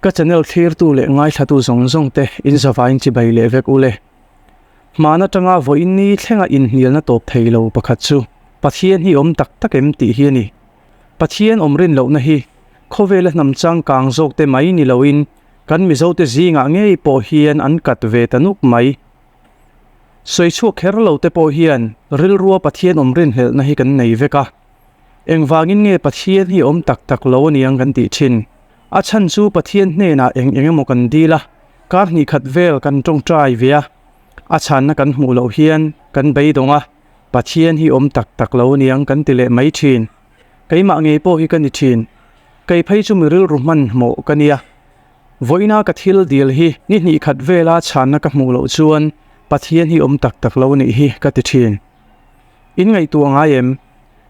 Ka channel thlirtu leh ngaithlatu zawng zawng te in zavaiin chibai leh vek ule. Hmaan atanga vawiin ni thlenga inhnialna tawp thei lo pakhat chu Pathian hi awm tak tak em tih hi a ni. Pathian awm rin lohna hi khawvela hnam changkang zawk te mai ni loin kan Mizo te zingah ngei pawh hian an kat ve ta nuk mai. Sawi chhuak kher lo te pawh hian rilrua Pathian awm rinhlelhna hi kan nei vek a. Engvangin nge Pathian hi awm tak tak lo aniang kan tih thin? A chhan chu Pathian hnenah eng eng emaw kan dil a, kar hnih khat vel kan tawngtai ve a, a chhanna kan hmuh loh hian kan beidawng a, Pathian hi awm tak tak lo aniang kan ti leh mai thin. Keimah ngei pawh hi ka ni thin. Kei phei chu mi rilru hmanhmawh ka nia. Vawiina ka thil dil hi ni hnih khat vela chhanna ka hmuh loh chuan Pathian hi awm tak tak lo nih hi ka ti thin. In ngaihtuah ngai em?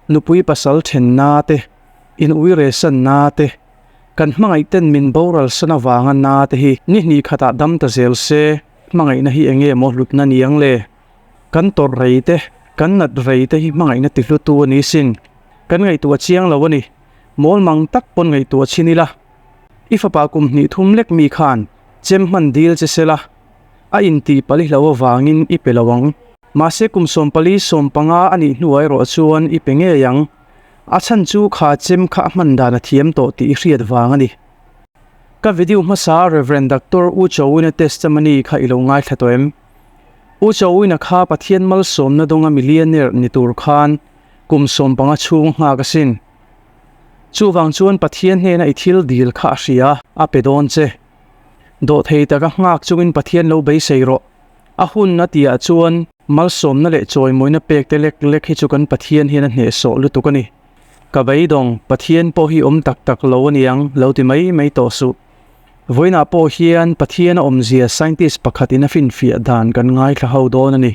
Nupui pasal thenna te, in uire sanna te, kan hmangaih ten min boral san avanga na te hi ni hnih khatah dam ta zel se, hmangaihna hi enge maw hlutna niang le? Kan tawrh rei te, kan nat rei te hi hmangaihna ti hlutu a ni sin. Kan ngaihtuah chiang lo a ni. Mawl mang tak pawn ngaihtuah chhin ila. I fapa kum hnih thum lek mi khan chem hman dil che sela, a intih pali hlo avangin i pe lo ang. Mahse kum 14 15 a nih hnuah erawh chuan i pe ngei ang. A chhan chu kha chem kha a hman dan a thiam tawh tih i hriat vang a ni. Ka video hmasa Rev. Doctor U Chowina testimony kha i lo ngaithla tawh em? U Chowina kha Pathian malsawmna dawnga millionaire ni tur khan kum 15 chhung nghak asin. Chuvang chuan Pathian hnena i thil dil kha a hria, a pe dawn che. Dawhthei taka nghak chungin Pathian lo beisei rawh. A hun a tihah chuan malsawmna leh chawimawina pek te lek lek hi chu kan Pathian hian a hnehsawh lutuk a ni. Ka beidawng, Pathian pawh hi awm tak tak lo a niang lo ti mai mai tawh suh. Vawiinah pawh hian Pathian a awmzia scientist pakhatin a finfiah dan kan ngaithla ho dawn a ni.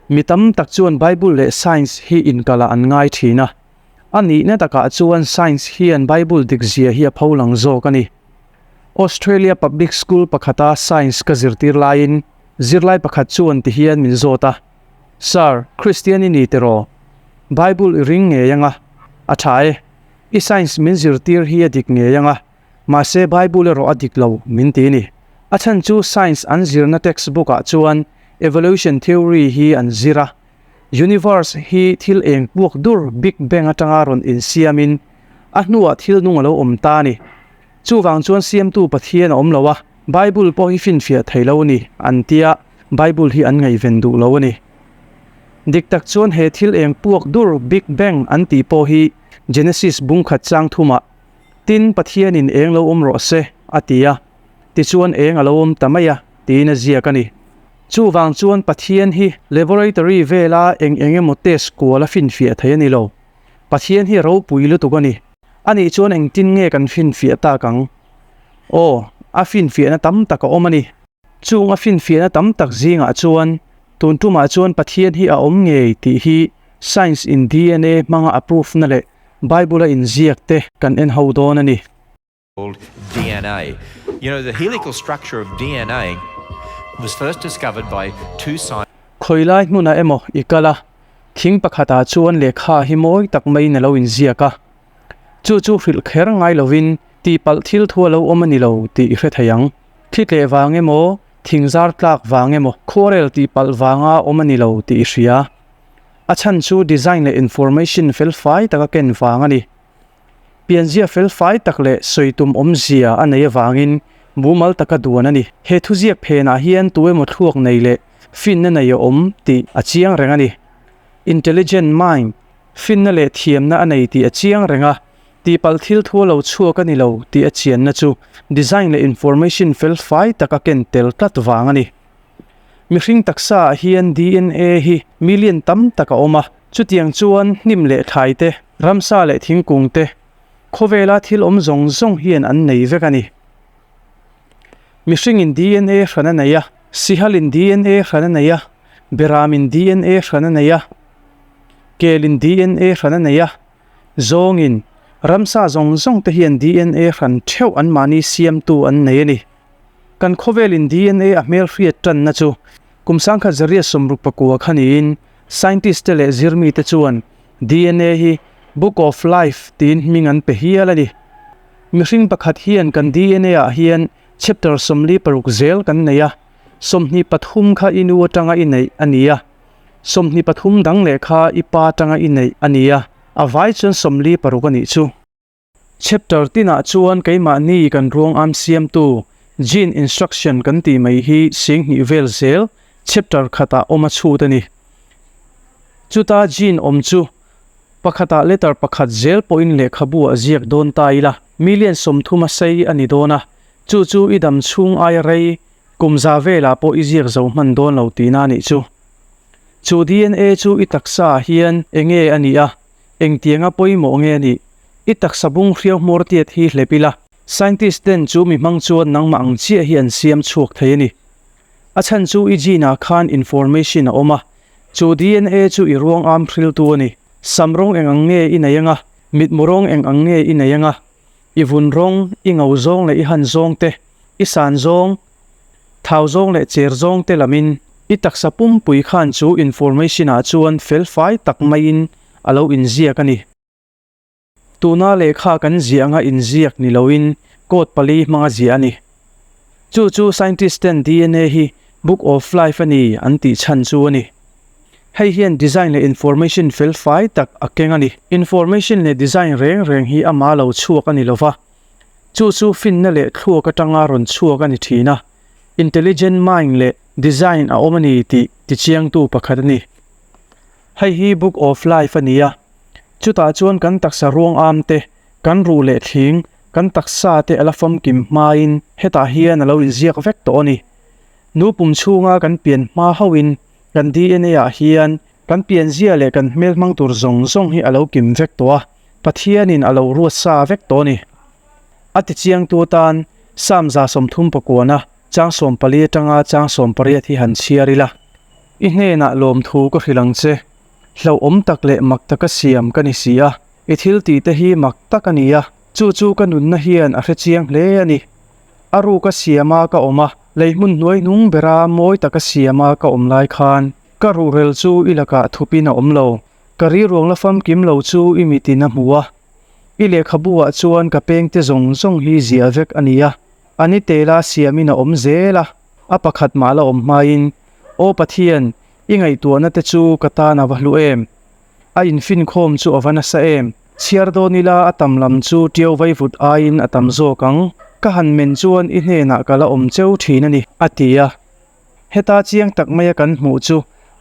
Mi tam tak chuan Bible leh science hi inkalh ah an ngai thin a. A nihna takah chuan science hian Bible dikzia hi a pholang zawk a ni. Australia public school pakhata science ka zirtir laiin zirlai pakhat chuan ti hian min zawt a, Sir, Christian i ni tiraw? Bible i ring ngei anga? A tha e. I science min zirtir hi a dik ngei anga, mahse Bible erawh a dik lo min ti ni. A chhan chu science an zirna textbook ah chuan evolution theory hi an zir a, Universe hi thil eng puak dur Big Bang atanga rawn insiamin a hnuah thil nung a lo awm ta a ni. Chuvang chuan Siamtu Pathian a awm lo a, Bible pawh hi finfiah thei lo a ni an tia Bible hi an ngaihven duh lo a ni. Dik tak chuan he thil eng puak dur Big Bang an tih pawh hi Genesis bungkhat chang thumah Tin, Pathianin eng lo awm rawh se a ti a, tichuan eng a lo awm ta mai a tiin a ziak a ni. Chuvang chuan Pathian hi laboratory vela eng eng emaw test kual a finfiah thei a ni lo. Pathian hi a ropui lutuk a ni. Anih chuan engtin nge kan finfiah tak ang? Aw, a finfiahna tam tak a awm a ni. Chung a finfiahna tam tak zingah chuan tun tumah chuan Pathian hi a awm ngei tih hi science in DNA hmanga a proof na leh Bible a inziak te kan en ho dawn a ni. Called DNA. You know, the helical structure of DNA was first discovered by two scientists. Khawilai hmunah emaw i kal a, thing pakhatah chuan lehkha hi mawi tak maiin a lo inziak a. Chu chu hrilh kher ngai lovin tihpalh thil thu a lo awm a ni lo tih i hre thei ang. Thi tleh vang emaw, thing zar tlak vang emaw, khuarel tihpalh vanga awm a ni lo tih i hria. A chhan chu design leh information felfai taka ken vang a ni. Pianzia felfai tak leh sawi tum awmzia a nei avangin mumal taka duan a ni. He thuziak phenah hian tu emaw thluak nei leh finna nei a awm tih a chiang reng a ni. Intelligent mind, finna leh thiamna a nei tih a chiang reng a, tihpalh thil thu a lo chhuak a ni lo tih a chianna chu design leh information felfai tak a ken tel tlat vang a ni. Mihring taksa ah hian DNA hi million tam tak a awm a, chutiang chuan hnim leh thlai te, ramsa leh thingkung te, khawvela thil awm zawng zawng hian an nei vek a ni. Mihringin DNA hran a nei a, sihalin DNA hran a nei a, beramin DNA hran a nei a, kelin DNA hran a nei a, zawngin ramsa zawng zawng te hian DNA hran theuh anmahni siamtu an nei a ni. Kan khawvelin DNA a hmelhriat tanna chu kum 1969 kha niin scientist te leh zirmite chuan DNA hi Book of Life tiin hming an pe hial a ni. Mihring pakhat hian kan DNA ah hian chapter 46 zel kan nei a, 23 kha i nu atanga i neih a ni a, 23 dang leh kha i pa atanga i neih a ni a, a vai chuan 46 a nih chu. Chapter tinah chuan keimahni kan ruang am siamtu gene instruction kan tih mai hi 2000 vel zel chapter khatah awm a chhut a ni. Chuta gene awm chu pakhatah letter pakhat zel pawhin lehkhabu ah ziak dawn ta ila million 30 a sei a ni dawn a, chu chu i dam chhung aia rei kum za velah pawh i ziak zo hman dawn lo tihna a nih chu. Chu DNA chu i taksa ah hian enge a nih a, Engtianga pawimawh nge a nih? I taksa bung hriau hmawr tiat hi hlep ila, scientist ten chu mi hmang chuan nangmah ang chiah hi an siam chhuak thei a ni. A chhan chu i gene ah khan information a awm a, chu DNA chu i ruang am hriltu a ni. Sam rawng eng ang nge i nei anga, mitmu rawng eng ang nge i nei anga, i vun rawng, i ngo zawng leh i han zawng te, i san zawng, Thau zawng leh cher zawng te lamin i taksa pumpui khan chu information ah chuan felfai tak maiin a lo inziak a ni. Tuna lehkha kan ziah anga inziak ni loin code pali hmanga ziah a ni. Chu chu scientist ten DNA hi book of life a ni an tih chhan chu a ni. Hei hian design leh information felfai tak a keng a ni. Information leh design reng reng hi ama lo chhuak a ni lova. Chu chu finna leh thluak atanga rawn chhuak a ni thin a, intelligent mind leh design a awm a ni tih tichiangtu pakhat a ni. Hei hi Book of Life a ni a, chutah chuan kan taksa ruang am te, kan ruh leh thling, kan taksa te a la famkim hmain hetah hian a lo inziak vek tawh a ni. Nu pum chhunga kan pian hma hauhin kan DNA ah hian kan pianzia leh kan hmel hmang tur zawng zawng hi a lo kim vek tawh a. Pathianin a lo ruat sa vek tawh a ni. A tichiangtu atan Psalm 39-a chang 14 atanga chang 18 hi han chhiar ila. I hnenah lawmthu ka hrilh ang che. Hlauhawm tak leh mak taka siam ka ni si a, i thil tihte hi mak tak a ni a, chu chu ka nunna hian a hrechiang hle a ni. A ruka siama ka awm a, lei hmun hnuai hnung bera mawi taka siama ka awm lai khan ka ruhrel chu i lakah thupin a awm lo. Ka riruang la famkim lo chu i mitin a hmu a, i lehkhabu ah chuan ka pengte zawng zawng hi ziah vek a ni a, a ni tela siamin a awm zel a, a pakhat mah la awm hmain, Aw Pathian, i ngaihtuahna te chu ka tan a va hlu em? A infinkhawm chu a va nasa em? Chhiar dawn ila a tam lam chu ṭiau vaivut aiin a tam zawk ang, ka han men chuan i hnenah ka la awm cheu ṭhin a ni, a ti a. Heta chiang tak maia kan hmuh chu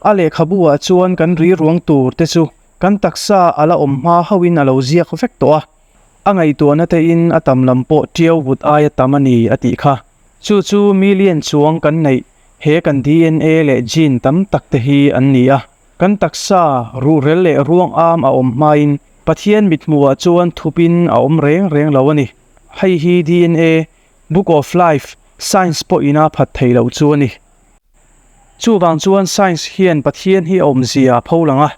a lehkhabu ah chuan kan ri ruang tur te chu kan taksa a la awm hma hauhin a lo ziak vek tawh a, a ngaihtuahna te in a tam lam pawh ṭiau vut aia tam a ni a tih kha. Chu chu million chuang kan neih he kan DNA leh gene tam tak te hi an ni a, kan taksa ruhrel leh ruang am a awm hmain Pathian mithmuh ah chuan thupin a awm reng reng lo a ni. Hei hi DNA Book of Life, Science pawh ina phat thei loh chu a ni. Chuvang chuan Science hian Pathian hi a awmzia a pho lang a,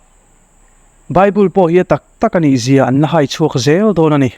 Bible pawh hi a tak tak a nih zia an la hai chhuak zel dawn a ni.